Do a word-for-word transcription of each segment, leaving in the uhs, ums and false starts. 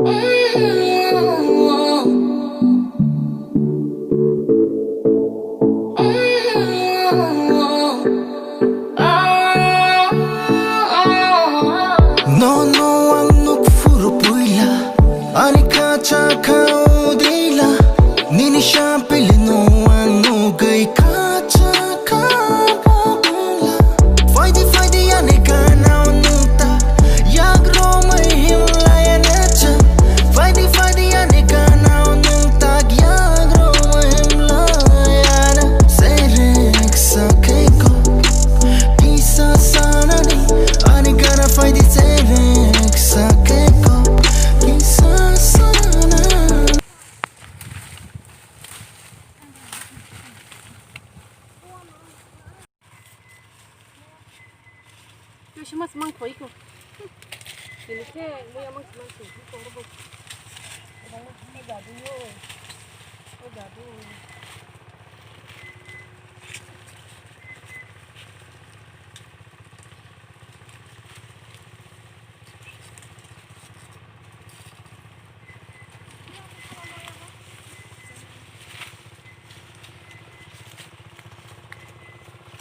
No, no, ang nuk furu puila. Ani kacha ka udila. Nini shapil no, ang nuk gai kacha ka udila. Faidi, faidi, ani kana nukta. Yag romai himlaya nacha. Faidi, faidi, ani kana nukta. Yag romai himlaya na. Serek sakeko. Kisa sanani, ani gana faidi serek sakeko. Kisa sanani. Yo, si mas mang thoi ko. Ini ke, mo ya mang mang thoi ko ro bo. Mang mang thoi jadu yo. Thoi jadu.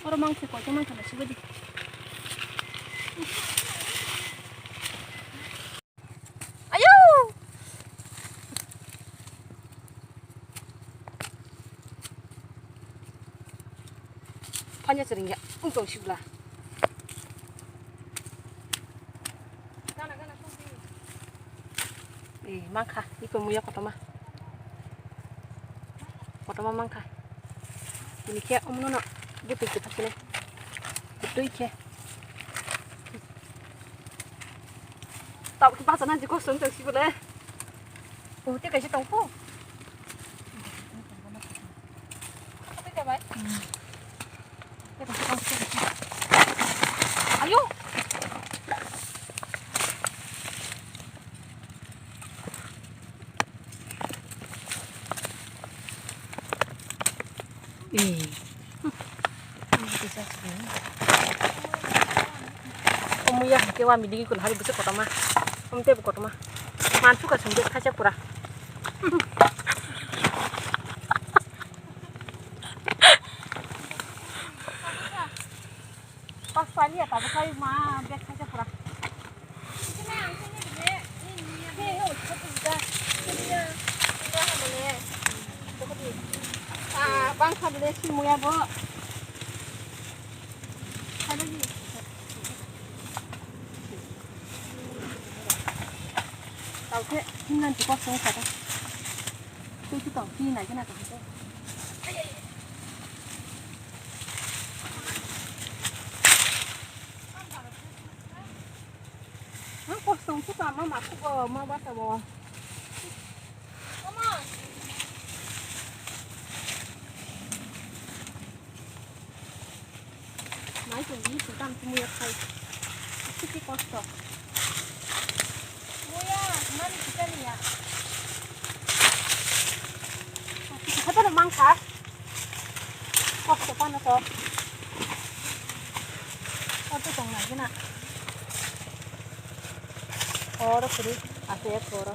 Oro mangsa koito mangsa na sibadi. Ayo! Phanya chwrwngya wng tong sibla. Eh, mangkha, iko muya kotorma. Kotorma mangkha. Ini khe omono no bwtwi kwthar khe. Kwtwi khe. Tabuk khe bachana jikosong tong sibole. Buhute kaisa tongkho. Ayo. Eh. Omo ya hake wa midi kul hari bwswk kotorma. Omo tebo kotorma. Mansuka songde khaisa pura. Pas pali ya, tabuk kai ma bek khaisa pura. Ah, bang kha bole si muya bo. Tau khe himnan ti kok song kha ta. Tei ti tong ti nai khe na tong khe. Ang kosong suka mama kugo ma bata bo. Mai tong di suka ang kumuya khai. Suki kosto. Muya, mani kita ni ya. Kata na mangka. Kosto pano to. Kosto tong na gina. Oro kuri, ase ya oro.